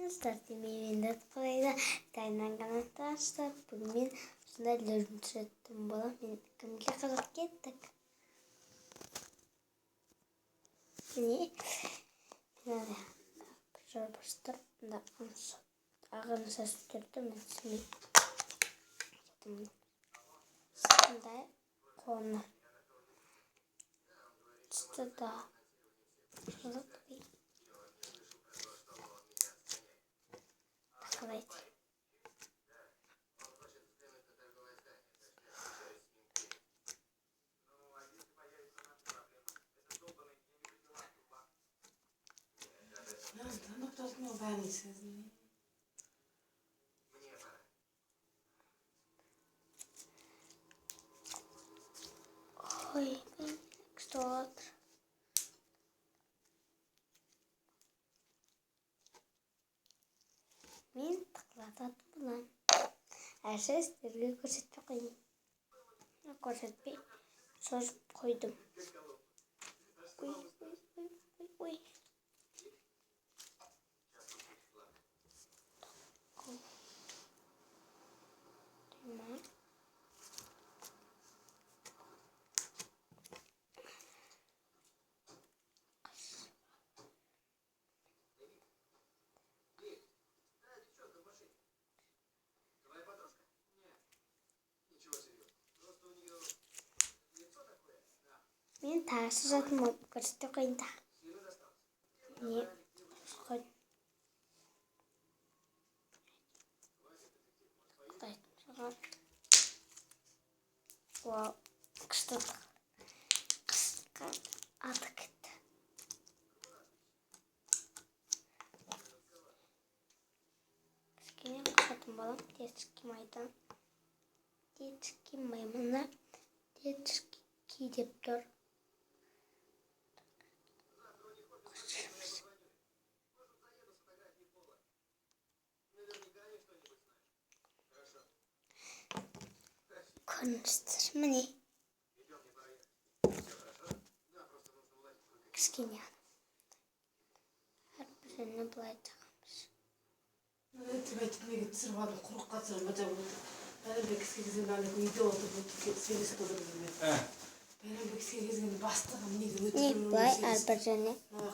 Мен қалайда дайыннан таныстар. Бүгін мен осындай ләжім түсіретін боламын. Мен кімге қызық кеттік. Міне, мына жабыстырып, мында ағын шашып тұрды, мен түсінбей. Осындай қоңыр түсті да жылы. Давайте. Ой, күшті болып. Мен тықылдататын боламын. Әрсе сіздерге көрсетпей қояйын. Көрсетпей созып қойдым. Ой, ой, ой, ой, ой. Мен тағы сызатын болып көрсете қояйын та. Не қойдым. Вау, күшті қысқа аты кетті. Кішкене қысатын боламын. Детский майдан. Детский май мына детский деп тұр. Көріністер міне. Кішкене әрбіріне былай тағамыз. Өтіп айтып неге түсіріп алдым, құрыққа түсіріп бажа отырып. Бәленбек кісіге келгенде бәленбек үйде отырып өтіп сөйлесіп отырып. Бәленбек кісіге келгенде бастығым неге өтіп Не былай әрбір жеріне Мына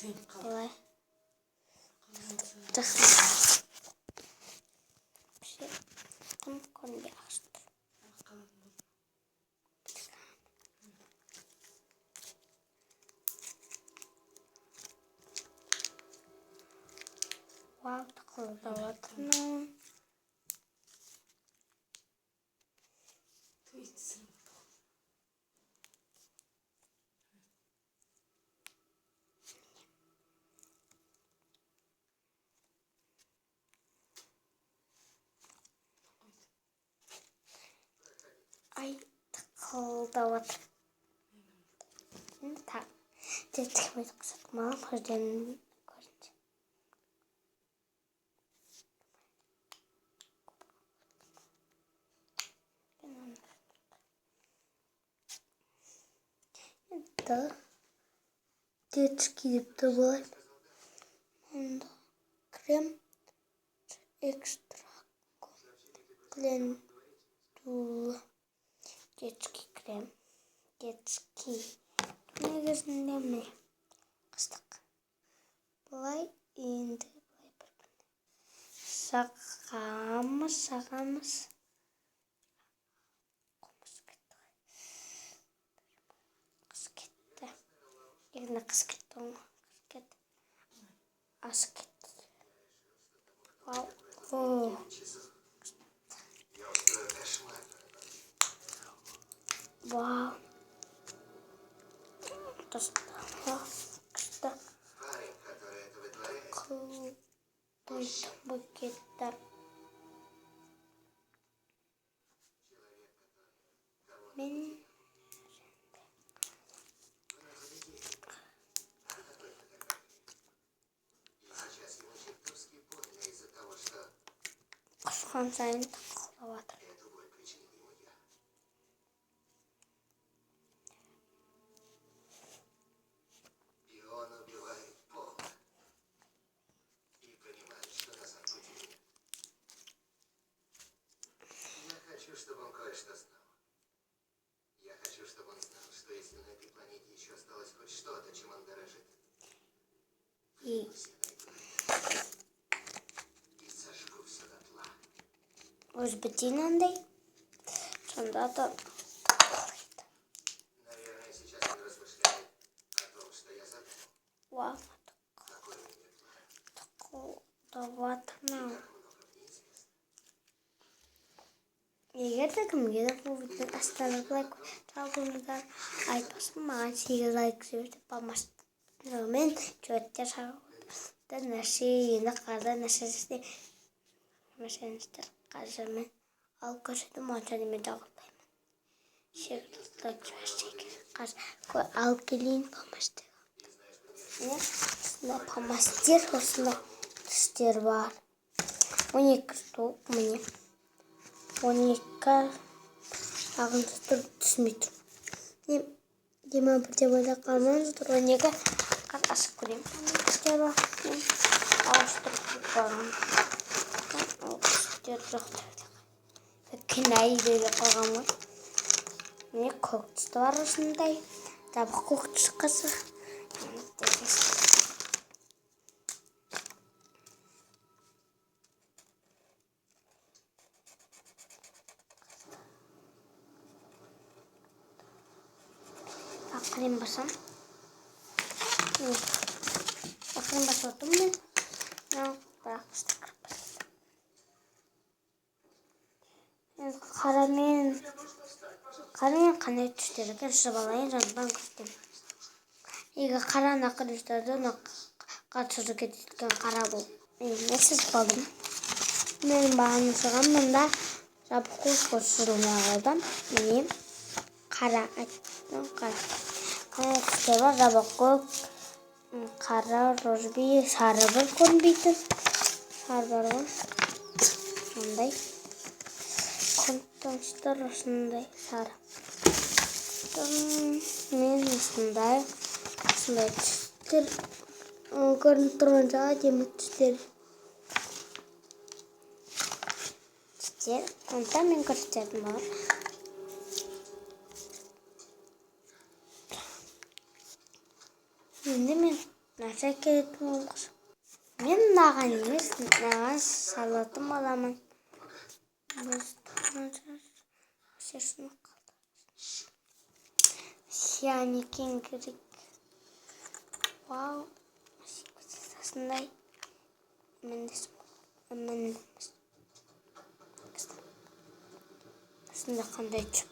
сеніп қалды. былай тағамыз. Тым көрінбей ағаш тұр. Вау, тықылдап жатырмын. Ай, тықылдап жатыр. Енді тағы детский майды қосатын боламын. Көздерін көрінсе. Енді детский деп тұр былай. Мұнда крем экстра клендула детский крем детский негізінде міне қыстық. Былай енді былай бір-біріне жағамыз, жағамыз. Қымыз кетті ғой. Қыз кетті. Яғни қыз кетті ғой. Қыз кетті. Ас кетті. Вау. О. Вау. Достар, күшті. Қылдайтын кетті. Мен қысқан сайын тықылдап жатыр. И өзі бітейін андай. Сонда да Вау, мынау. Егер де кімге де бұл видеоның астына лайк жазыңыздар, айтпасын маған 8 лайк жіберіп болмасын. Жігіттер шығарды нәрсе енді қазір нәрсесі нәрсеңіздер қазір мен алып көрсетемін, онша мен жауаптаймын. 8 лайк жіберсек қазір алып келейін фломастер. Міне осындай фломастер, осындай түстер бар. 12 штук міне. 12 ағыншы тұр, түсінбей тұр. Жиырма бір деп ойлап қалмаңыздар, 12 қазір ашып көремін. Түстер бар. Мен ауыстырып қойған. Ол түстер жоқ деп кінәй деп қойған ғой. Міне көк түсті бар осындай. Жабық көк түс қызық. Ақырын басам. Ақырын басып отырмын мен. Бірақ кіріп басады. Енді қарамен қандай түстер екен сызып алайын, жанынан көрсетемін. Егер қараны ақырын ұстады, оны қатты сызып кетеді екен қара бұл. Мен сызып алдым. Мен бағана сызған мында жабық көк сызылмай қалды. Міне қара айттым, қара. Қандай түстер бар? Жабық көк, қара, розовый, сары бір көрінбейтін. Сары бар ғой. Мындай. Контонстар осындай сары. Мен осындай түстер көрініп тұрған жаңа әдемі түстер. Түстер. Онда мен көрсететін боламын. Енді мен нәрсе әкелетін боламын. Мен мынаған емес, мынаған салатын боламын. Сиян екен керек. Вау. Осындай. Осындай қандай шықты.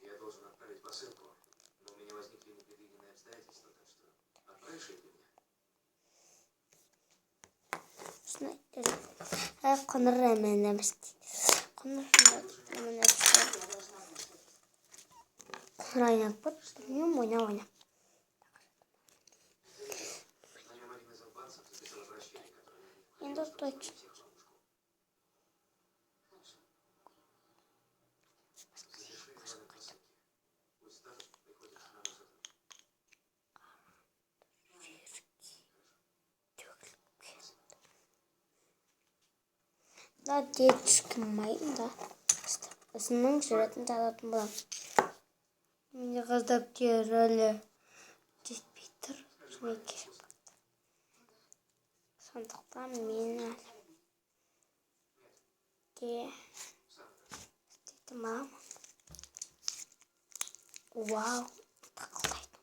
Я должен отправить посылку, но у меня возникли непредвиденные обстоятельства, так что отправишь ее для меня? Осындай қоңыр емес. Қоңыр емес. Қоңыр айналып кетті. Білмеймін, ойнап ойнап. На нем один из албанцев записал обращение, которое мне Енді точно. всех в ловушку. Запиши номер посылки. Пусть Стасов приходит на высоту. Да, детский да. Осының суретін салатын боламын. Менде қыз дәптері әлі жетпей тұр. Сонымен керек болды. Сондықтан мен әлі де істейтін боламын. Вау, тақылдайды.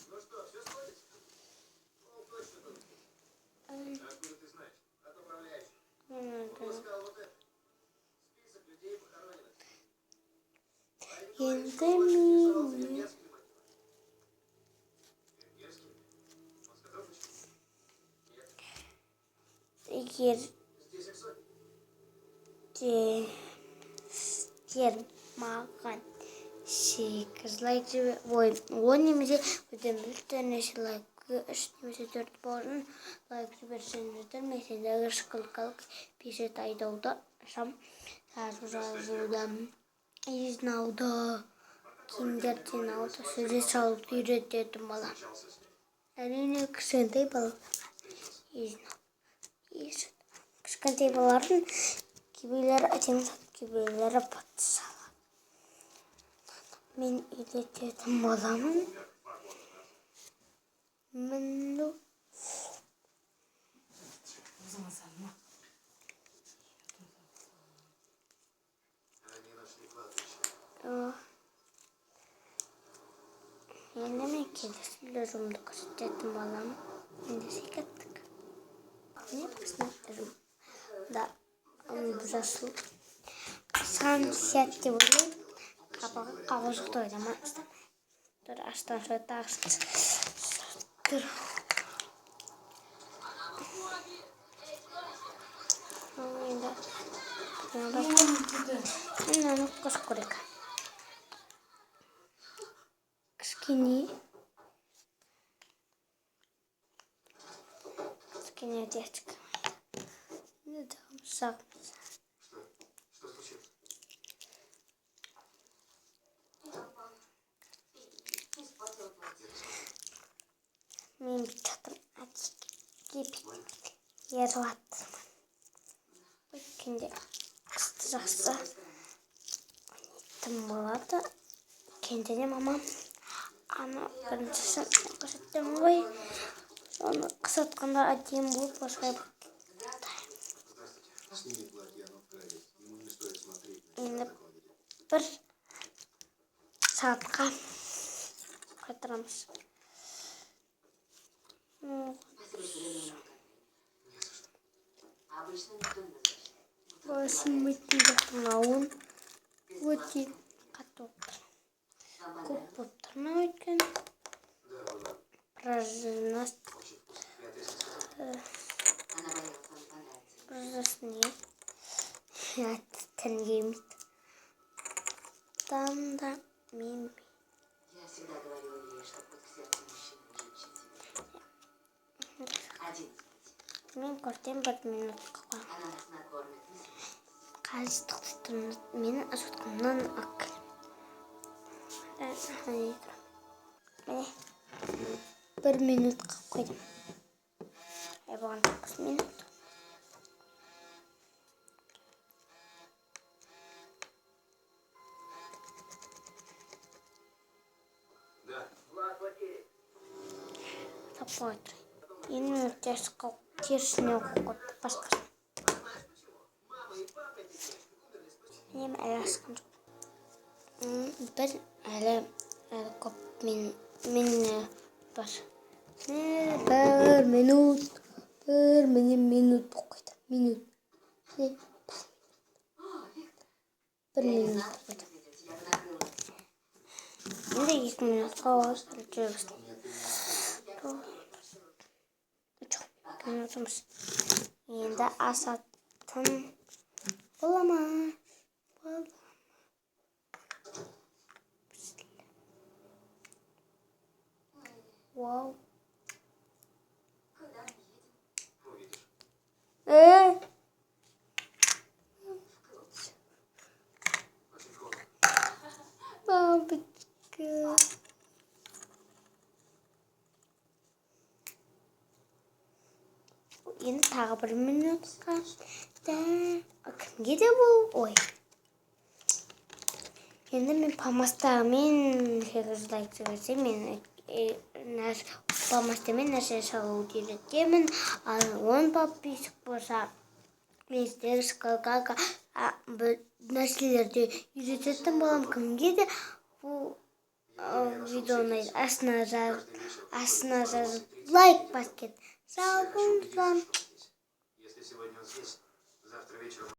Ну что, все сходится? Ну, точно тут. Откуда ты знаешь? От управляющего. Он искал вот это. Список людей, похороненных. Енді мен Венгерскими могилами. Венгерскими? Он сказал, почему? Нет. егер Здесь их сотни. де сіздер маған 8 лайк жібер, ой, 10 немесе өтен бір немесе лайк, 3 немесе 4 болсын лайк жіберсеңіздер, мен сендерге шоколадкалық пишет айдауды ашам, жазу жазуды, жинауды. Киімдерден алды сурет салуды үйрететін балам. Встречался с ней. Әрине, кішкентай балаларға кішкентай балалардың кейбіреулері әдемі салады, кейбіреулері быт салады. Мен үйрететін боламын. Міне. Аузыңа салма. Они нашли кладбище. Енді мен келесі режимді көрсететін боламын. Ендеше, кеттік. Міне, біздің да жасыл сан сияқты деп ойлаймын. Қабағы қабыршықты ойламаңыздар. Тұр, аштан тағы тұр. Енді мынаны қосып көрейік. Кішкене кішкене детка. Енді жағымыз. Что? Что случилось? Мен бүйтіп жатырмын, әдейі еріп жатырмын. Өйткенде қысты жақсы ойнайтын болады. Кенде мамам ана біріншісін көрсеттім ғой, соны қысатқанда әдемі болып осылай болып кетті. Здравствуйте. Сними платье, оно в крови. Ему не стоит смотреть на Енді тебя в таком виде. бір сағатқа қайтарамыз. Не за что. Обычно никто не возвращает. Басым өтпей жатыр, мынауын өте қатты болып тұр, Вам көп понравилось? Болып тұр мынау, өйткені Да, было пружина. Очень вкусно. Я это сказал. Она боялась вам понравиться. Пружинасы не тілім келмейді там да мен. Я всегда говорила ей, что путь к сердцу мужчины у женщин всегда один из пяти. Мен көрсем, бір минутқа қоямын. Она нас накормит, не сомневайтесь. Қазір тоқтай тұрыңыз, менің ашытқымнан алып келемін. Міне, бір минутқа қойдым. Ай, бұған 9 минут. Да. Таппай отырайын. Енді мен терісіне қойып басқасын. Міне, әлі асқан жоқ. Бір әлі көп мен бар. Міне, бір минут, бір, міне, минут болып қойды. Минут. Міне, бір Я не минут знала, болып что қойды. вы придете. Я бы накрыла. Енді 2 минутқа жүргіздім. Жоқ, 2 минут емес. Енді асатын бола ма? Бола ма? Вау. Куда мы едем? Увидишь. Э, Очень холодно. Бабочка. Енді тағы бір минутқа да кімге де бұл ой. Енді мен фломастермен 8 лайк жіберсе, мен фломастермен нәрсе салуды үйретемін. Ал 10 подписчик болса, мен сіздерге шоколадка бір нәрселерді үйрететін боламын. Кімге де бұл видео ұнайды, астына жазып, лайк басып кет. Сау болыңыздар. Если сегодня он здесь, завтра вечером